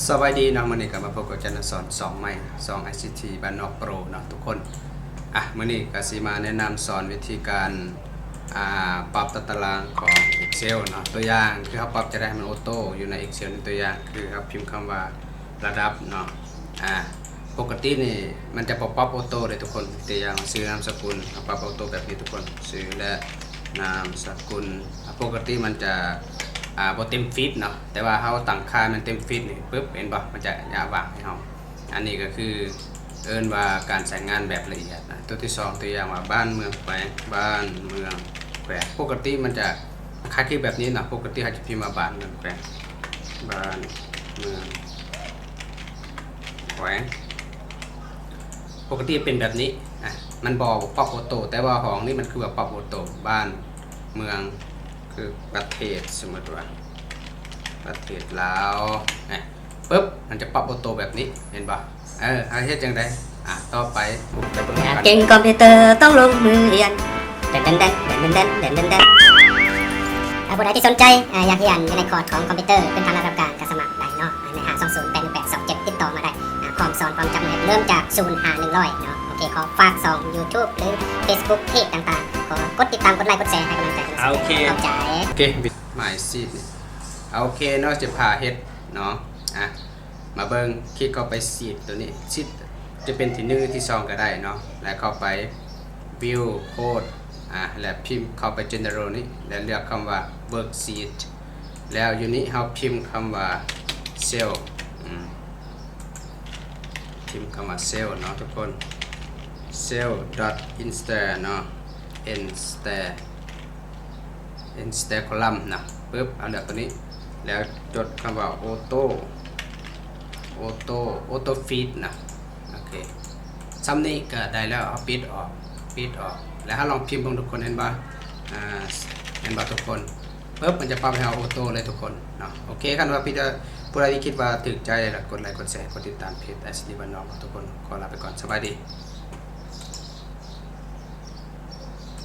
ສະບາຍດີເນາະ, ມື້ນີ້ກໍມາພົບກັບອາຈານອະນະສອນ ຊ່ອງໃໝ່ ຊ່ອງ ໄອຊີທີ ບ້ານນອກໂປຣເນາະທຸກຄົນ. ອ່ະ ມື້ນີ້ກໍຊິມາແນະນຳສອນວິທີການ ອ່າ ປັບຕາຕະລາງຂອງ Excel ເນາະ. ຕົວຢ່າງຄືເຮົາປັບຈະໄດ້ໃຫ້ມັນໂອໂຕ້ຢູ່ໃນ Excel ນີ້, ຕົວຢ່າງຄືເຮົາພິມຄຳວ່າ ລະດັບເນາະ. ອ່າ ປົກກະຕິນີ້ມັນຈະບໍ່ປັບໂອໂຕ້ເດ້ທຸກຄົນ. ຕົວຢ່າງຊື່ນາມສະກຸນ ເຮົາປັບໂອໂຕ້ແບບນີ້ທຸກຄົນ, ຊື່ ແລະ ນາມສະກຸນ. ອ່າ ປົກກະຕິມັນຈະ ອ່າ ບໍ່ເຕັມຟີດເນາະ, ແຕ່ວ່າເຮົາຕັ້ງຄ່າໃຫ້ມັນເຕັມຟີດນີ້ປຶບ, ເຫັນບໍ່? ມັນຈະຫຍ້າວ່າງໃຫ້ເຮົາ. ອັນນີ້ກໍຄືເອີ້ນວ່າການໃຊ້ງານແບບລະອຽດນະ. ຕົວທີສອງ ຕົວຢ່າງວ່າ ບ້ານເມືອງແຂວງ, ບ້ານເມືອງແຂວງ. ປົກກະຕິມັນຈະຄ້າຍຄືແບບນີ້ເນາະ, ປົກກະຕິເຮົາຈະພິມວ່າ ບ້ານເມືອງແຂວງ, ບ້ານເມືອງ ແຂວງ. ປົກກະຕິເປັນແບບນີ້ ອ່ະ ມັນບໍ່ປັບໂອໂຕ້, ແຕ່ວ່າຫ້ອງນີ້ມັນຄືວ່າປັບໂອໂຕ້. ບ້ານເມືອງ ຄືປະເທດ, ສົມມຸດວ່າປະເທດລາວ ອ່ະ ປຶບ ມັນຈະປັບໂອໂຕ້ແບບນີ້, ເຫັນບໍ່? ເອີ ເຮົາເຮັດຈັ່ງໃດ? ອ່ະ ຕໍ່ໄປ ໄປເບິ່ງນຳກັນ. ເກັ່ງຄອມພິວເຕີຕ້ອງລົງມືຮຽນ ແດນແດນແດນ ແດນແດນແດນ ແດນແດນແດນ. ອ່າ ຜູ້ໃດທີ່ສົນໃຈ ອ່າ ຢາກຮຽນຢູ່ໃນຄອສຂອງຄອມພິວເຕີພື້ນຖານລະດັບກາງ ກໍສະໝັກໄດ້ເນາະ ໃນ ຫ້າສອງສູນ ແປດໜຶ່ງແປດ ສອງເຈັດ ຕິດຕໍ່ມາໄດ້ ອ່າ ພ້ອມສອນ ພ້ອມຈັບມື ເລີ່ມຈາກສູນຫາໜຶ່ງຮ້ອຍເນາະ. ໂອເຄ ຂໍຝາກຊ່ອງ YouTube ຫຼື Facebook Page ຕ່າງໆ ຂໍກົດຕິດຕາມ ກົດໄລ ກົດແຊ ໃຫ້ກຳລັງໃຈ. ອ່າ ໂອເຄ ຂອບໃຈ. ໂອເຄ ໝາຍຊີດນີ້ ໂອເຄເນາະ ຈະພາເຮັດເນາະ. ອ່ະ ມາເບິ່ງ ຄລິກເຂົ້າໄປຊີດຕົວນີ້, ຊີດຈະເປັນທີໜຶ່ງ ທີສອງກໍໄດ້ເນາະ. ແລ້ວເຂົ້າໄປ View Code ອ່າ ແລ້ວພິມເຂົ້າໄປ General ນີ້ ແລ້ວເລືອກຄຳວ່າ Worksheet. ແລ້ວຢູ່ນີ້ເຮົາພິມຄຳວ່າ Cell ອືມ ພິມຄຳວ່າ Cell ເນາະທຸກຄົນ, Cell dot Insert ເນາະ, Insert Insert Column ນະ. ປຶບ ເຮົາເລືອກຕົວນີ້ ແລ້ວຈົດຄຳວ່າ Auto Auto Auto Fit ນະ. ໂອເຄ ຊ່ຳນີ້ກໍໄດ້ແລ້ວ. ເຮົາປິດອອກ ປິດອອກ ແລ້ວເຮົາລອງພິມເບິ່ງທຸກຄົນ, ເຫັນບໍ່? ອ່າ ເຫັນບໍ່ທຸກຄົນ? ປຶບ ມັນຈະປັບໃຫ້ເຮົາໂອໂຕ້ເລີຍທຸກຄົນເນາະ. ໂອເຄ ຄັນວ່າພີ່ນ້ອງຜູ້ໃດທີ່ຄິດວ່າຖືກໃຈ ແລ້ວກົດໄລ ກົດແຊ ກົດຕິດຕາມເພຈ ໄອຊີທີ ບ້ານນອກເນາະທຸກຄົນ. ຂໍລາໄປກ່ອນ ສະບາຍດີ.